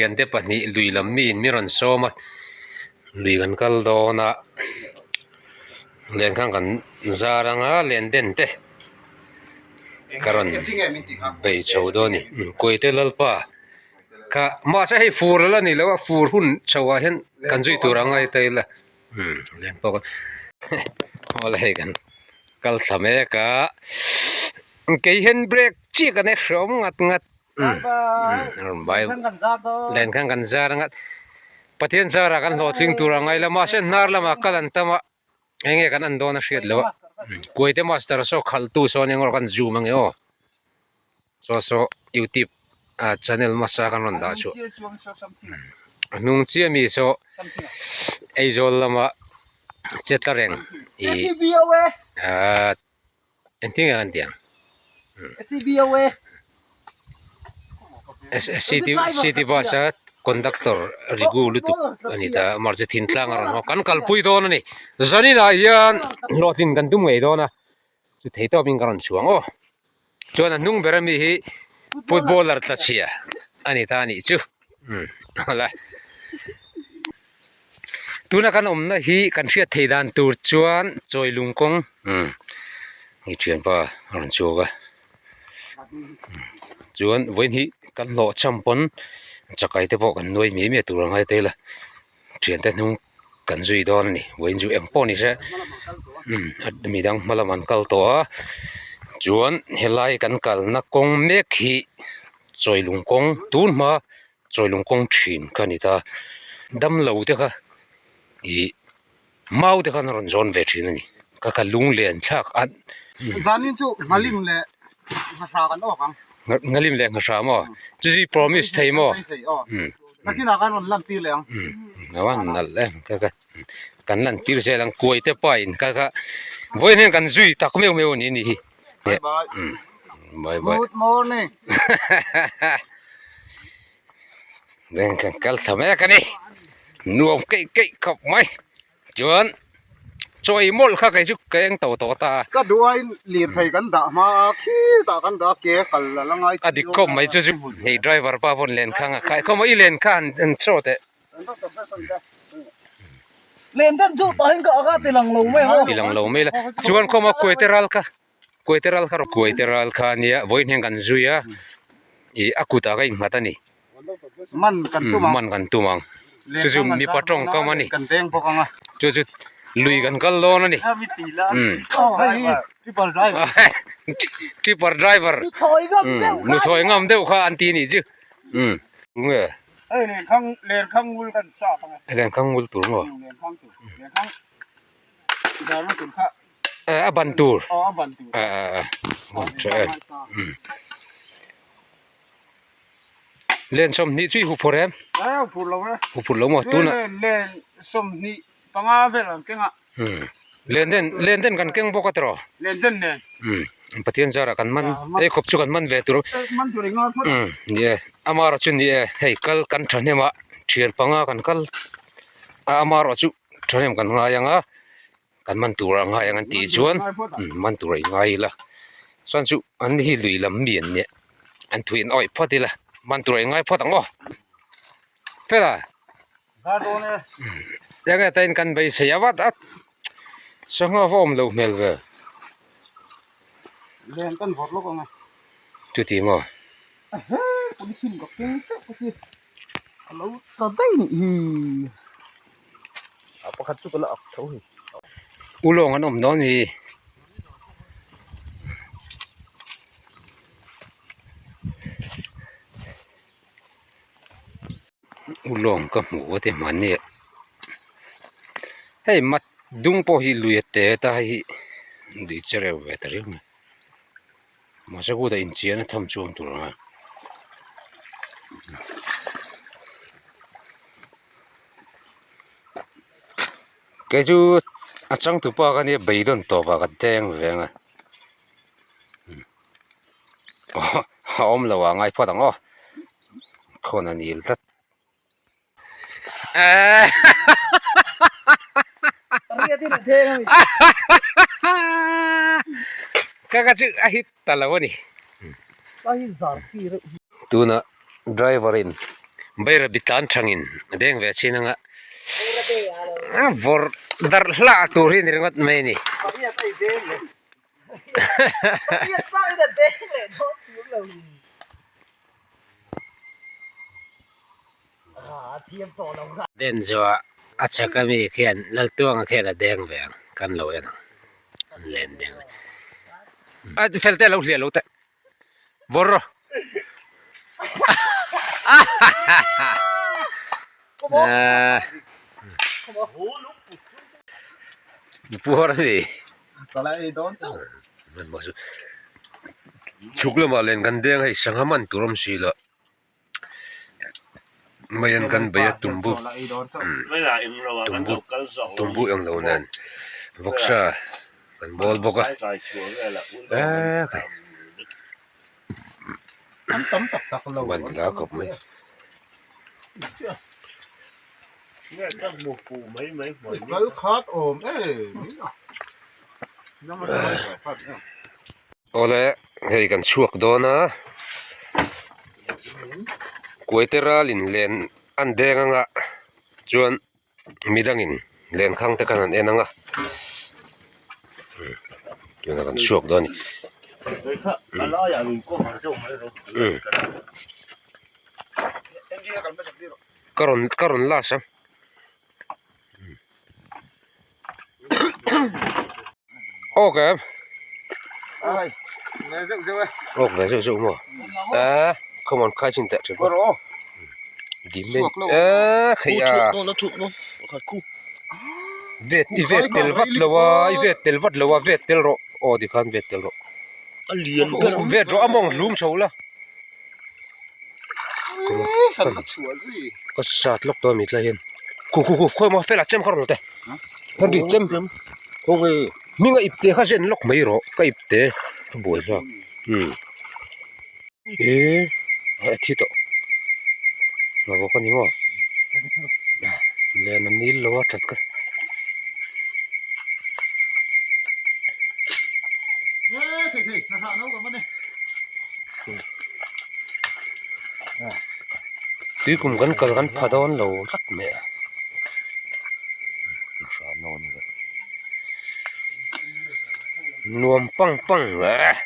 thiante pahnih lui lam miin mi rawn sawm a lui kan kal dawn a lenkhang kan zar anga len den te ka rawn bei chho dawn a ni Kuaite Lalpa kha mahse hei fur la ni lo a fur hun chho ah hian kan zui tur a ngai ta ila umm len pawh awle hei kan kal thla mek a kei hian brake chiah kan e hreawm ngat ngat len khan kan zar anga Pathian zarah kan hlawhtling tur a ngai lo mahse hnar lamah kal an tam a eng nge kan en dawn a hriat loh a Kuaite master saw khalh tu sawn eng erawh kan zoom ange aw saw saw youtube ah channel hmasa kan rawn dah chhuah a hnung chiah mi saw Aizawl lama che tla reng ih ah. Engtin nge kan tih ang? City city bus a conductor rigu lutuk a ni ta a mar chu thintlang a rawn haw kan kalpui dawn a ni zaninah hian hlawhtlin kan tum ngei dawn a chu thei tawpin ka rawn chhuang aw chuan a hnung ber ami hi footballer tla chhia a ni ta a nih chu umm hala. Tuna kan awmna hi kan hriat theih dan tur chuan chawi lung kawng umm hei thianpa a rawn chhuak a chuan vawiin hi kan hlawh cham pawn chakai te pawh kan nuai miah miah tur a ngai tel a thiante hnung kan zui dawn a ni vawiin chu eng pawh ni se umm midang hma lamah an kal tawh a chuan helai kan kalna kawng mek hi chawi lung kawng tun hma. Chawilung kawng thin kha a ni ta damlo te kha ih mau te khan a rawn zawn ve thin a ni ka ka lung len thlak a Zanin chu nghalim leh ngahra kan awk ang. Nghalim leh ngahra maw? Chu chu i promise thei maw? Nakinah khan rawn lan tir leh ang. A van nalh em ka ka kan lan tir zel ang kuai te pa in ka ka vawiin hian kan zui tak meuh meuh a ni ni hi. Bye bye. Bye bye. Good morning. Then kan kal thla mek a ni. Nuam keih keih khawp mai. Chuan chawi mawlh kha kei chu ka eng to tawh ta. Ka duain lirthei kan dah hma a khitah kan dah a ke kal la la ngai. A dik khawp mai chu chu hei driver pa pawn len kha nga khai khawm a i len kha han chaw teh. Len den chu tah hian ka aga ti lang lo mai ang. Ti lang lo mai la. Chuan khawm a kuaite ral kha kuaite ral kha kuaite ral kha ania vawiin hian kan zui a ih a kutah ka innghat a ni. Man kan tum ang. Man kan tum ang. Chu chu mipa tawngkam a ni. Kan deng bawk ang a. Chu chu lui kan kal dawn a ni. Tripper driver. Tripper driver. Nuthlawi ngam deuh kha an ti a nih chu. Nge. Hei lenkhang lenkhang ngul kan sap ang e. Lenkhang ngul tur maw? Lenkhang tur. Lenkhang zarna tur kha. Eh a ban tur. Aw a ban tur. Eh eh eh. Ban tha e. Len sawmhnih chu i hu phur em? Eh hu phur lo e. Hu phur lo maw? Tuna. Len 20 panga vel an keng a. Umm len den len den kan keng bawk a tiraw? Len den nen. Umm Pathian zarah kan man ei khawp chu kan man ve tur man tur i ngai phawt. Umm ni e amarawh chu ni e hei kal kan thahnem a thian panga kan kal a amarawh chu thahnem kan ngai ang a kan man tur a ngai ang an tih chuan umm man tur a i ngai ila chuan chu an hi lui lam mi an nia an thui an awih phawt ila man tur a i ngai phawt ang aw fela. Enge tain kan beisei a vat a sangha va awm loh hmel ve Len kan vawrh lawk ang e. Chuti maw? Ehe polythene ka keng teuh ka ti a lo tla daih nih hi a pakhat chu ka la ak tho hei. Ulawng an awm dawn mi. Ulawng ka hmuh a ti hmanni a hei mat dung pawh hi lui a te ta hei hi lui che reuh ve ta riau mai mahse kutah inchian a tham chuang tur ang a kei chu a changtupa ka nia beidawn tawp ah ka deng ve ang a a awm lo ah ngai phawt ang aw khawn a nil tlat ka ka chu a hit ta lo a ni tunah driver in. Bairabi tlan thangin a deng ve chin anga a vawrh darh hlah tur hi ni ringawt mai a ni. Den zawh a chhak ami khian Laltuanga khian a deng ve ang kan lo en ang an len deng a fel te lo hliah lo teh bawr rawh puar a ni chhuk lamah len kan deng hei sangha man tur awm si lo. Maian kan bei a tumbu tumbu tumbu eng lo nen vawksa kan bawl bawk a eee man la khawp mai. Awle hei kan chhuak dawn a kuaite ralin len an deng anga chuan midangin lenkhang te khan an en anga tunah kan chhuak dawn a ni. Ka rawn ka rawn last ang. Awk em? Awk ve zeuh zeuh maw? A come on khai chin teh thin pawh. Dim men a khei a. Vet i vet tel vat lo a i vet tel vat lo a vet tel rawh aw tikhan vet tel rawh. Vet rawh a mawng hlum chho la. Ka sat lawk tawh a mi tlai hian khu khu khu khawi maw fela chem kha rawn la teh Henry chem khawnge hming a ipte kha zen lawk mai rawh ka ipte ka buai hlak umm e a thi tawh hlauhawk a ni maw len a nil lo a that ka. Tui kum kan kal kan pha dawn lo tlat mai a nuam pang pang eh